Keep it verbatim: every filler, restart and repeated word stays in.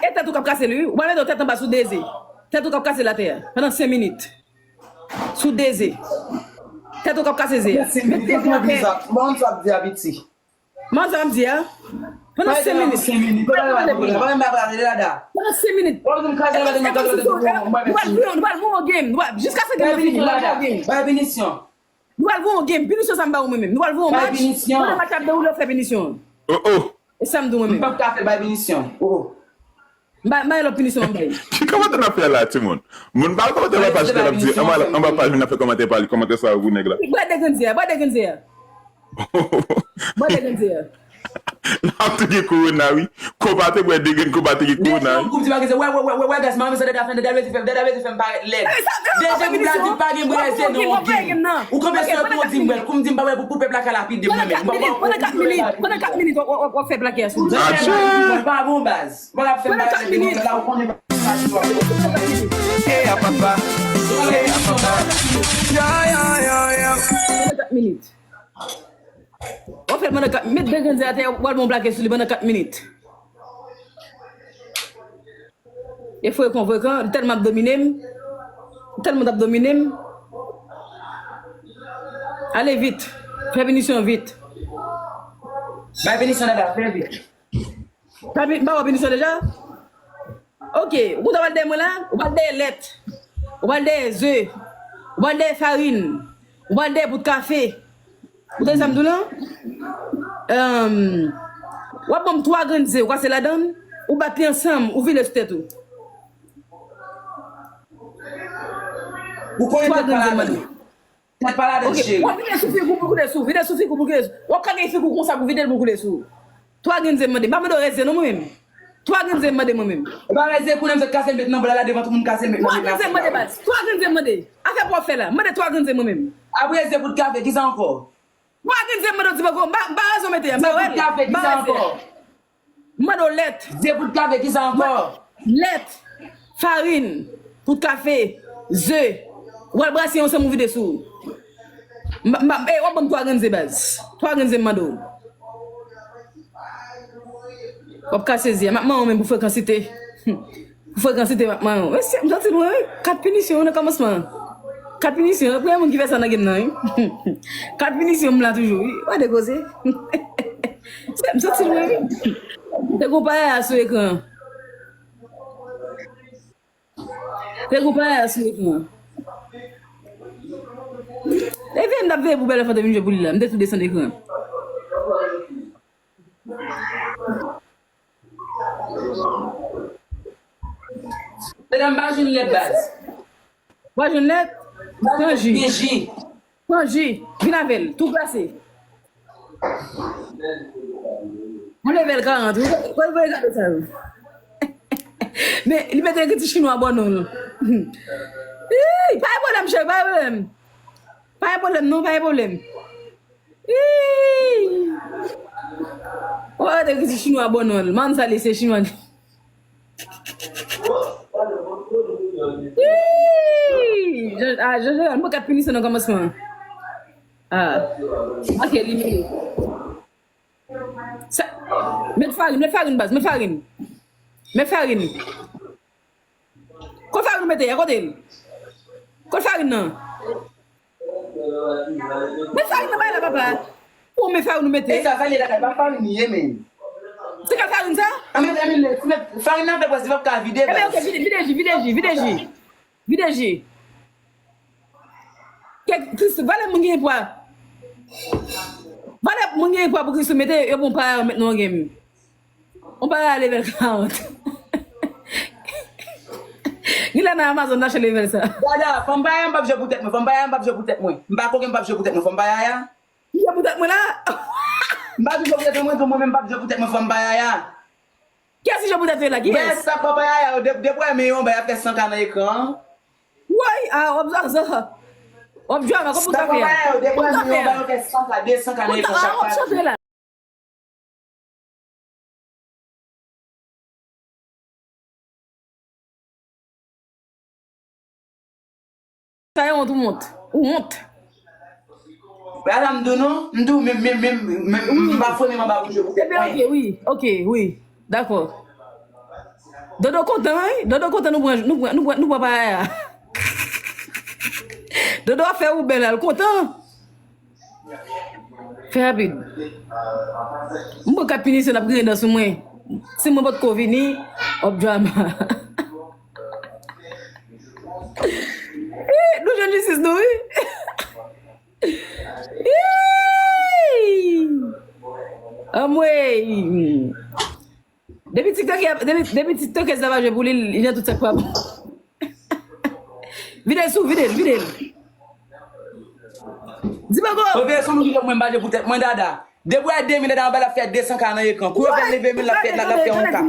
E tèt ou k ap kase l, wi. Ou pral mete yon tèt anba sou de ze. Tèt ou k ap kase l atè a. Pandan senk minit. Sou de ze. Tèt ou k ap kase ze a. Met de ze atè. Mwen sa ap di a piti. Mwen sa ap di a. Pandan senk minit. Pandan senk minit. Pandan senk minit. Ou pral voye yon, ou pral voye yon game. Ou pral, jiskaske game nan fini, ou pral voye yon game. Bay pinisyon. Nou pral voye yon game. Pinisyon sa m ba ou mwen menm. Nou pral voye yon match. Pandan match ap dewoule, ou fè pinisyon. Oh, oh. E sa m di w mwen menm. M p ap ka fè bay pinisyon. Oh, oh. M bay, m bay lòt pinisyon, m bay. Ki kòmantè n ap fè la, timoun? Moun pa kòmantè la, paj kè l ap di, anba, anba paj moun ap fè kòmantè pa li, kòmantè sa yo pou nèg la. Bwè de grenn ze a, bwè de grenn ze a. Bwè de grenn ze a. L ap tou gen kowona, wi. Konpa te bwè de grenn, konpa te gen kowona, wi. Koup di pa gen se, wè, wè, wè, wè, wè, guys, mwen sa Dada fè, Dada rete fè, Dada rete fè m parèt lèd. Deje koup la di pa gen bwè ze non, ok. Ou kanpe sou yo pou w di m bwè l, kou m di m pa bwè pou, pou pèp la ka lapide m mwen menm. Pandan kat minit, pandan kat minit, w ap fè plakè a sou m. Atchè! Ou pa bon baz. Ou pa ka fè m bagay mete mwen la, ou konnen pa sa ki w ap fè. E a papa. E a papa. Ya, ya, ya, ya. Pandan kat minit. W ap fè l pandan kat, met de grenn ze atè, w al bon plake sou li pandan kat minit. E fre konvrekan, li tèlman ap domine m. Li tèlman ap domine m. Ale vit. Fè pinisyon vit. Bay pinisyon Dada, fè vit. Pa pi-, m pa wè pinisyon deja? Ok, ou kontan w al dèyè mwen la? Ou pral dèyè lèt. Ou pral dèyè ze. Ou pral dèyè farin. Ou pral dèyè bout kafe. Ou tande sa m di w lan? Ehm, w ap ban m twa grenn ze, ou kase ladan l, ou bat li ansanm, ou vile sou tèt ou. Twa grenn ze m mande. Tèt pa ladan, cheri. W ap vide sou figi w pou koule sou. Vide sou figi w pou koule sou. W ap kage figi w konsa pou vide l pou koule sou. Twa grenn ze m mande. M pa mande w rès ze non mwen menm. Twa grenn ze m mande mwen menm. E pa rès ze kounye a m sot kase l met nan bra la devan tout moun kase l met nan bra la. Twa grenn ze m mande baz. Twa grenn ze m mande. Afè pou w ap fè la. Mande twa grenn ze mwen menm. Apre ze bout kafe, kisa ankò? Twa grenn ze m mande w di poko. M pa, m pa rezon mete a. M pa wè l. Ze bout kafe, kisa ankò? M mande w lèt. Ze poud kafe, kisa ankò? Lèt, farin, poud kafe, ze. W al brase yo ansanm ou vide sou ou. M, m, e, w ap ban m twa grenn ze baz. Twa grenn ze m mande w. W ap kase ze a. M ap manyen w menm pou frekansite. Pou frekansite, m ap manyen w. Mesye, m santi l mwen, wi. Kat pinisyon nan kòmansman an. Kat pinisyon, premye moun ki fè sa nan game nan, wi. Kat pinisyon, m la toujou, wi. W a de koze. M santi l mwen, wi. Te gon payaya sou ekran an. Te gon payaya sou ekran an. E veye m t ap veye pou bèl fantom vin jwe pou li la. M te tou desann ekran an. Medam, m pa jwenn lèt baz. W pa jwenn lèt? Pran ji. Pran ji. Pran ji. Vin avè l. Tou glase. Yon level karant. Ou, ou, ou gade sa yo. Men, li mete yon ti chinwa bò non. Ii, pa gen pwoblèm, cheri, pa gen pwoblèm. Pa gen pwoblèm, non, pa gen pwoblèm. Ii. Ou pa wè ti chinwa bò non. Man sa li se chinwa. Ii. Jan, ah, Jan, Jan, mwen kat pinisyon nan kòmansman an. Ah. Ok, li mele. Sa, met farin, met farin baz, met farin. Met farin. Kot farin ou mete a? Kote l? Kot farin nan? Met farin nan bay la, papa. Ou met farin ou mete. E sa, sa li lakay, pa farin li ye, men. Se ka farin sa? A, men, men, men, men, farin nan fè pwès, li p ap ka vide, baz. Ebyen, ok, vide, vide ji, vide ji, vide ji. Vide ji. Kè Kris, valè moun gen pwa. Valè moun gen pwa pou Kris mete, yo bon pa yo met nan yon game. On pa level karant. Gilè nan Amazon n achte level sa. Dada, fanm pa ya, m p ap jwe pou tèt mwen. Fanm pa ya, m p ap jwe pou tèt mwen. M pa koken, m p ap jwe pou tèt mwen. Fanm pa ya. M jwe pou tèt mwen la. M pa jwe pou tèt mwen, mwen menm m p ap jwe pou tèt mwen, fanm pa ya. Kiyès ki jwe pou tèt yo la? Kiyès? Sa fanm pa ya, yo de, de premye yo, ba y ap fè san K nan ekran an. Woy, ah, w ap zwa sa. W ap jwe avè kòb pou kafe a. Sa fanm pa ya, yo de premye yo, ba yo fè san K, de san K nan ekran chak pati. Sa e wont, ou wont. Ou wont. Gade m di w non, m di w, men, men, men, men, m pa frennen m anba pou jwe pou tèt mwen. Ebyen, ok, wi, ok, wi. Dakò. Dodo kontan, wi. Dodo kontan nou pran, nou pran, nou pran, nou pran bagay la. Dodo ap fè Uber la, l kontan. Fè rapid. M pran kat pinisyon, l ap griyen dan sou mwen. Si mwen potko vini, w ap drama. Eh, nou jwenn jistis nou, wi. Ih! Anmwey! Depi TikTok, depi, depi TikTok sa pa jwe pou li, li nan tout sa k pa bon. Vide l sou, vide l, vide l. Di poko! Mwen veye sou nou ki mwen baje pou tèt mwen dada. Depi w a de mil dada anba l ap fè de san ka nan ekran. Kou yo fè leve mil l ap fè, l ap fè yon ka.